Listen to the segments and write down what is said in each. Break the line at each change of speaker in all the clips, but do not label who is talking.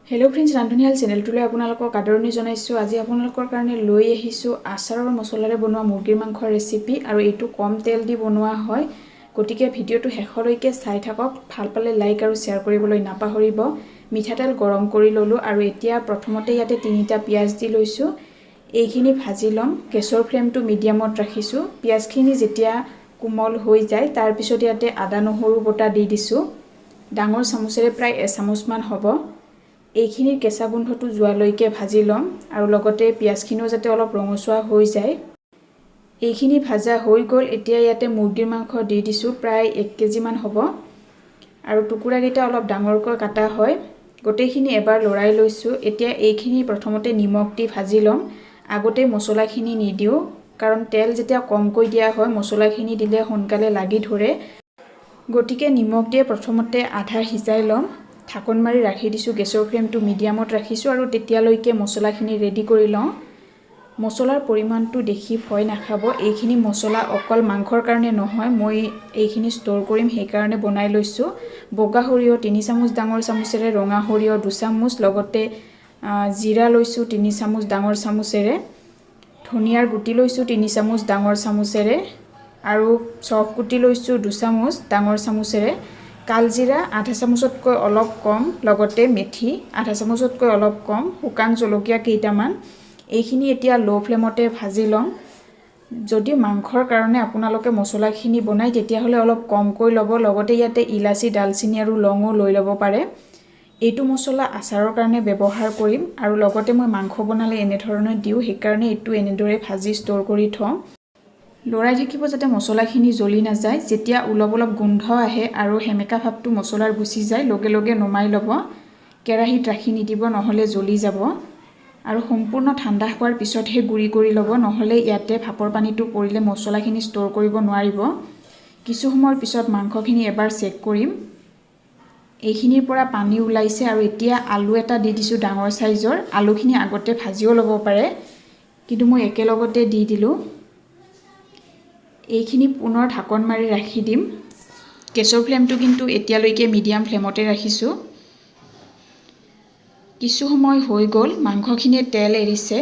Hello' friends, ৰান্ধনীশাল চেনেলটোলৈ আপোনালোকক আদৰণি জনাইছোঁ। আজি আপোনালোকৰ কাৰণে লৈ আহিছোঁ আচাৰৰ মছলাৰে বনোৱা মুৰ্গীৰ মাংসৰ ৰেচিপি আৰু এইটো কম তেল দি বনোৱা হয়। গতিকে ভিডিঅ'টো শেষলৈকে চাই থাকক। ভাল পালে লাইক আৰু শ্বেয়াৰ কৰিবলৈ নাপাহৰিব। মিঠাতেল গৰম কৰি ল'লোঁ আৰু এতিয়া প্ৰথমতে ইয়াতে তিনিটা পিঁয়াজ দি লৈছোঁ। এইখিনি ভাজি ল'ম। গেছৰ ফ্লেমটো মিডিয়ামত ৰাখিছোঁ। পিঁয়াজখিনি যেতিয়া কোমল হৈ যায়, তাৰপিছত ইয়াতে আদা নহৰু বটা দি দিছোঁ। ডাঙৰ চামুচেৰে প্ৰায় এচামুচমান হ'ব। এইখিনিৰ কেঁচা গোন্ধটো যোৱালৈকে ভাজি ল'ম আৰু লগতে পিঁয়াজখিনিও যাতে অলপ ৰঙচুৱা হৈ যায়। এইখিনি ভাজা হৈ গ'ল। এতিয়া ইয়াতে মুৰ্গীৰ মাংস দি দিছোঁ, প্ৰায় 1 কেজিমান হ'ব আৰু টুকুৰাকেইটা অলপ ডাঙৰকৈ কাটা হয়। গোটেইখিনি এবাৰ লৰাই লৈছোঁ। এতিয়া এইখিনি প্ৰথমতে নিমখ দি ভাজি ল'ম। আগতে মছলাখিনি নিদিওঁ, কাৰণ তেল যেতিয়া কমকৈ দিয়া হয়, মছলাখিনি দিলে সোনকালে লাগি ধৰে। গতিকে নিমখ দিয়ে প্ৰথমতে আধা সিজাই ল'ম। ঢাকোন মাৰি ৰাখি দিছোঁ। গেছৰ ফ্লেমটো মিডিয়ামত ৰাখিছোঁ আৰু তেতিয়ালৈকে মছলাখিনি ৰেডি কৰি লওঁ। মছলাৰ পৰিমাণটো দেখি ভয় নাখাব। এইখিনি মছলা অকল মাংসৰ কাৰণে নহয়, মই এইখিনি ষ্ট'ৰ কৰিম, সেইকাৰণে বনাই লৈছোঁ। বগা সৰিয়হ 3 চামুচ ডাঙৰ চামুচেৰে, ৰঙা সৰিয়হ 2 চামুচ, লগতে জিৰা লৈছোঁ 3 চামুচ ডাঙৰ চামুচেৰে, ধনিয়াৰ গুটি লৈছোঁ 3 চামুচ ডাঙৰ চামুচেৰে আৰু চফ গুটি লৈছোঁ 2 চামুচ ডাঙৰ চামুচেৰে, কালজিৰা আধা চামুচতকৈ অলপ কম, লগতে মেথি আধা চামুচতকৈ অলপ কম, শুকান জলকীয়া কেইটামান। এইখিনি এতিয়া ল' ফ্লেমতে ভাজি ল'ম। যদি মাংসৰ কাৰণে আপোনালোকে মছলাখিনি বনায়, তেতিয়াহ'লে অলপ কমকৈ ল'ব। লগতে ইয়াতে ইলাচি, ডালচিনি আৰু লঙো লৈ ল'ব পাৰে। এইটো মছলা আচাৰৰ কাৰণে ব্যৱহাৰ কৰিম আৰু লগতে মই মাংস বনালে এনেধৰণে দিওঁ, সেইকাৰণে এইটো এনেদৰে ভাজি ষ্ট'ৰ কৰি থওঁ। লৰাই থাকিব যাতে মছলাখিনি জ্বলি নাযায়। যেতিয়া অলপ অলপ গোন্ধ আহে আৰু সেমেকা ভাৱটো মছলাৰ গুচি যায়, লগে লগে নমাই ল'ব। কেৰাহীত ৰাখি নিদিব, নহ'লে জ্বলি যাব। আৰু সম্পূৰ্ণ ঠাণ্ডা হোৱাৰ পিছতহে গুড়ি কৰি ল'ব, নহ'লে ইয়াতে ভাপৰ পানীটো পৰিলে মছলাখিনি ষ্ট'ৰ কৰিব নোৱাৰিব। কিছু সময়ৰ পিছত মাংসখিনি এবাৰ চেক কৰিম। এইখিনিৰ পৰা পানী ওলাইছে আৰু এতিয়া আলু এটা দি দিছোঁ ডাঙৰ চাইজৰ। আলুখিনি আগতে ভাজিও ল'ব পাৰে, কিন্তু মই একেলগতে দি দিলোঁ। এইখিনি পুনৰ ঢাকন মাৰি ৰাখি দিম। গেছৰ ফ্লেমটো কিন্তু এতিয়ালৈকে মিডিয়াম ফ্লেমতে ৰাখিছোঁ। কিছু সময় হৈ গ'ল, মাংসখিনিয়ে তেল এৰিছে।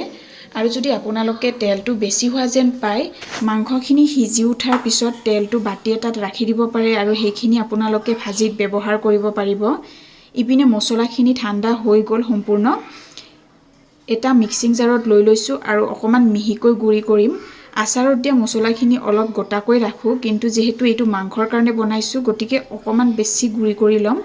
আৰু যদি আপোনালোকে তেলটো বেছি হোৱা যেন পায়, মাংসখিনি সিজি উঠাৰ পিছত তেলটো বাতি এটাত ৰাখি দিব পাৰে আৰু সেইখিনি আপোনালোকে ভাজিত ব্যৱহাৰ কৰিব পাৰিব। ইপিনে মছলাখিনি ঠাণ্ডা হৈ গ'ল সম্পূৰ্ণ। এটা মিক্সিং জাৰত লৈ লৈছোঁ আৰু অকণমান মিহিকৈ গুড়ি কৰিম। আচাৰত দিয়া মছলাখিনি অলপ গোটাকৈ ৰাখোঁ, কিন্তু যিহেতু এইটো মাংসৰ কাৰণে বনাইছোঁ, গতিকে অকণমান বেছি গুড়ি কৰি ল'ম।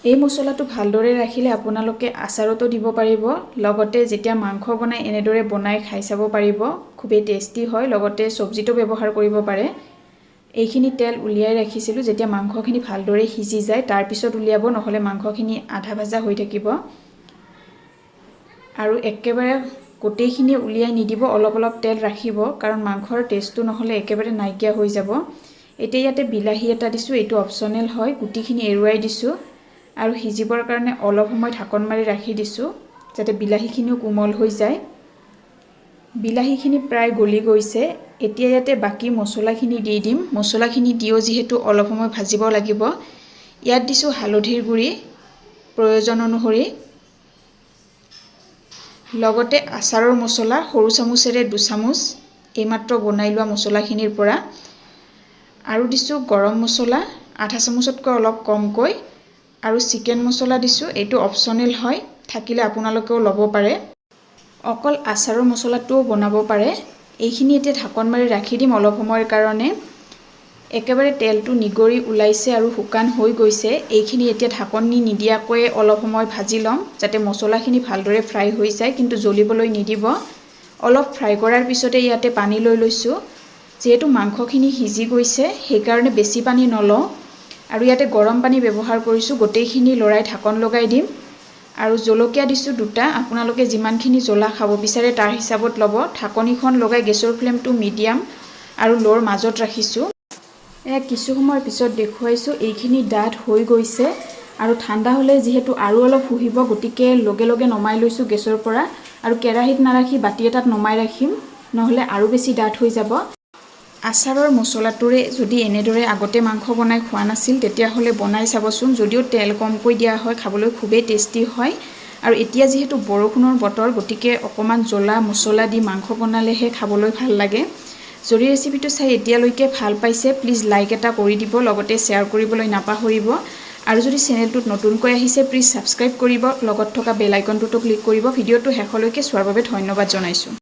এই মছলাটো ভালদৰে ৰাখিলে আপোনালোকে আচাৰতো দিব পাৰিব, লগতে যেতিয়া মাংস বনাই এনেদৰে বনাই খাই চাব পাৰিব, খুবেই টেষ্টি হয়। লগতে চব্জিতো ব্যৱহাৰ কৰিব পাৰে। এইখিনি তেল উলিয়াই ৰাখিছিলোঁ। যেতিয়া মাংসখিনি ভালদৰে সিজি যায়, তাৰপিছত উলিয়াব, নহ'লে মাংসখিনি আধা ভাজা হৈ থাকিব। আৰু একেবাৰে গোটেইখিনি উলিয়াই নিদিব, অলপ অলপ তেল ৰাখিব, কাৰণ মাংসৰ টেষ্টটো নহ'লে একেবাৰে নাইকিয়া হৈ যাব। এতিয়া ইয়াতে বিলাহী এটা দিছোঁ, এইটো অপশ্যনেল হয়। গুটিখিনি এৰুৱাই দিছোঁ আৰু সিজিবৰ কাৰণে অলপ সময় ঢাকন মাৰি ৰাখি দিছোঁ, যাতে বিলাহীখিনিও কোমল হৈ যায়। বিলাহীখিনি প্ৰায় গলি গৈছে। এতিয়া ইয়াতে বাকী মছলাখিনি দি দিম। মছলাখিনি দিও যিহেতু অলপ সময় ভাজিব লাগিব। ইয়াত দিছোঁ হালধিৰ গুড়ি প্ৰয়োজন অনুসৰি, লগতে আচাৰৰ মছলা সৰু চামুচেৰে 2 চামুচ, এইমাত্ৰ বনাই লোৱা মছলাখিনিৰ পৰা। আৰু দিছোঁ গৰম মছলা আধা চামুচতকৈ অলপ কমকৈ আৰু চিকেন মছলা দিছোঁ। এইটো অপশ্যনেল হয়, থাকিলে আপোনালোকেও ল'ব পাৰে, অকল আচাৰৰ মছলাটোও বনাব পাৰে। এইখিনি এতিয়া ঢাকন মাৰি ৰাখি দিম অলপ সময়ৰ কাৰণে। একেবাৰে তেলটো নিগৰি ওলাইছে আৰু শুকান হৈ গৈছে। এইখিনি এতিয়া ঢাকনি নিদিয়াকৈয়ে অলপ সময় ভাজি ল'ম, যাতে মছলাখিনি ভালদৰে ফ্ৰাই হৈ যায়, কিন্তু জ্বলিবলৈ নিদিব। অলপ ফ্ৰাই কৰাৰ পিছতে ইয়াতে পানী লৈ লৈছোঁ। যিহেতু মাংসখিনি সিজি গৈছে, সেইকাৰণে বেছি পানী নলওঁ আৰু ইয়াতে গৰম পানী ব্যৱহাৰ কৰিছোঁ। গোটেইখিনি লৰাই ঢাকন লগাই দিম আৰু জলকীয়া দিছোঁ দুটা। আপোনালোকে যিমানখিনি জ্বলা খাব বিচাৰে, তাৰ হিচাপত ল'ব। ঢাকনিখন লগাই গেছৰ ফ্লেমটো মিডিয়াম আৰু ল'ৰ মাজত ৰাখিছোঁ। এয়া কিছু সময়ৰ পিছত দেখুৱাইছোঁ। এইখিনি ডাঠ হৈ গৈছে আৰু ঠাণ্ডা হ'লে যিহেতু আৰু অলপ শুহিব, গতিকে লগে লগে নমাই লৈছোঁ গেছৰ পৰা আৰু কেৰাহীত নাৰাখি বাতি এটাত নমাই ৰাখিম, নহ'লে আৰু বেছি ডাঠ হৈ যাব। আচাৰৰ মছলাটোৰে যদি এনেদৰে আগতে মাংস বনাই খোৱা নাছিল, তেতিয়াহ'লে বনাই চাবচোন। যদিও তেল কমকৈ দিয়া হয়, খাবলৈ খুবেই টেষ্টি হয়। আৰু এতিয়া যিহেতু বৰষুণৰ বতৰ, গতিকে অকণমান জ্বলা মছলা দি মাংস বনালেহে খাবলৈ ভাল লাগে। যদি ৰেচিপিটো চাই এতিয়ালৈকে ভাল পাইছে, প্লিজ লাইক এটা কৰি দিব, লগতে শ্বেয়াৰ কৰিবলৈ নাপাহৰিব। আৰু যদি চেনেলটোত নতুনকৈ আহিছে, প্লিজ ছাবস্ক্ৰাইব কৰিব, লগত থকা বেল আইকনটোতো ক্লিক কৰিব। ভিডিঅ'টো শেষলৈকে চোৱাৰ বাবে ধন্যবাদ জনাইছোঁ।